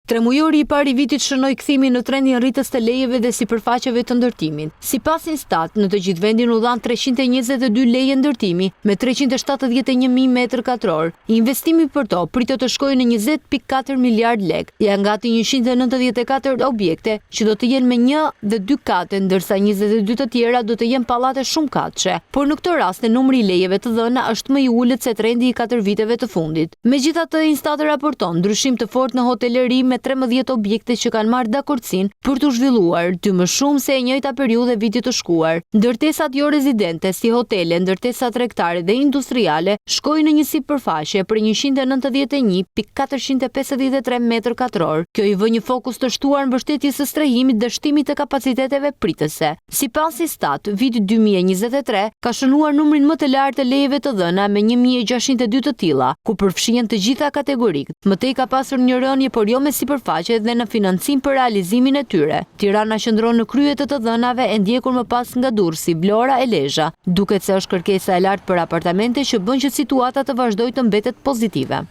Tremujori i parë i vitit shënoi kthimin në trendin rritës të lejeve dhe sipërfaqeve të ndërtimit. Sipas INSTAT, në të gjithë vendin u dhanë 322 leje ndërtimi me 371.000 metër katror. Investimi për to pritet të shkojë në 20.4 miliard lekë. Janë gati 194 objekte që do të jenë me një dhe dy kate, ndërsa 22 të tjera do të jenë pallate shumëkatëshe. Por në këto raste numri i lejeve të dhëna është më i ulët se trendi i katër viteve të fundit. Megjithatë, INSTAT raporton ndryshim të fortë në hoteleri me 13 objekte që kanë marrë dakordësinë për t'u zhvilluar, dy më shumë se e njëjta periudhë e vitit të shkuar. Ndërtesat jo rezidente si hotele, ndërtesa tregtare dhe industriale shkojnë në një sipërfaqe prej 191.453 metër katror. Kjo i vë një fokus të shtuar mbështetjes së strehimit dhe shtimit të kapaciteteve pritëse. Sipas INSTAT, viti 2023 ka shënuar numrin më të lartë të lejeve të dhëna me 1602 të tilla, ku përfshihen të gjitha kategoritë. Më tej ka pasur një rënie, por jo me sipërfaqe dhe në financim për realizimin e tyre. Tirana qëndron në krye të të dhënave e ndjekur më pas nga Durrësi, Vlora e Lezha. Duket se është kërkesa e lartë për apartamente që bën që situata të vazhdojë të mbetet pozitive.